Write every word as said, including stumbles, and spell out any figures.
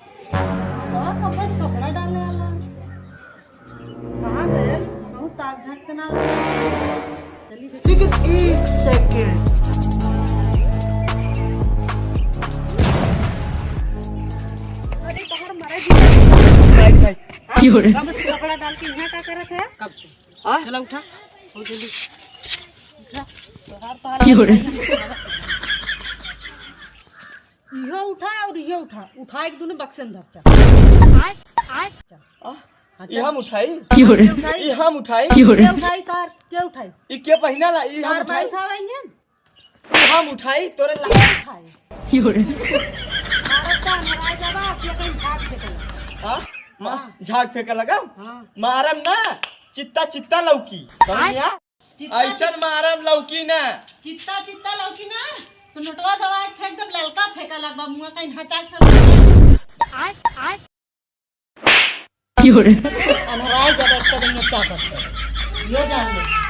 तो कब बस कपड़ा डालने वाला? कहाँ गए? बहुत ताक झांकते ना। चली बेटी। लेकिन एक सेकंड। अरे, बाहर मरा जी। भाई, भाई। हाँ? क्यों रे? कब से कपड़ा डाल के यहाँ का करत है? कब से? हाँ? चला उठा। हो जल्दी। उठा। तोहार तो हाल क्यों रे? इहो उठा और इहो उठा, उठा एक दोनों बक्से में धर, चल। आय, आय। चल। आ, हाँ, ई चल। हम उठाई? क्यों रे? के उठाई? ई हम उठाई? क्यों रे? के उठाई तार? के उठाई? ई के पहिना ला? ई हम तार उठाई? भाई उठावा इंजन? ई हम उठाई? तोरे ला- के उठाई? क्यों रे? भारत का हमारा जगह, आप ये कहीं झाग फेंके लगा। हाँ? मा-, हाँ। झाग फेंके लगा? हाँ। मारम ना, चित्ता चित्ता लौकी। समझ आय। गया? चित्ता ऐसन मारब लौकी ना। चित्ता, चित्ता लौकी ना, तो नोटवा दबा के फेंक देब, ललका फेंका लगबा, मुँह कहीं हचाक से। आय, आय। क्यों रे? अनहराए जब एक कदम में चापत है। यो जान ले।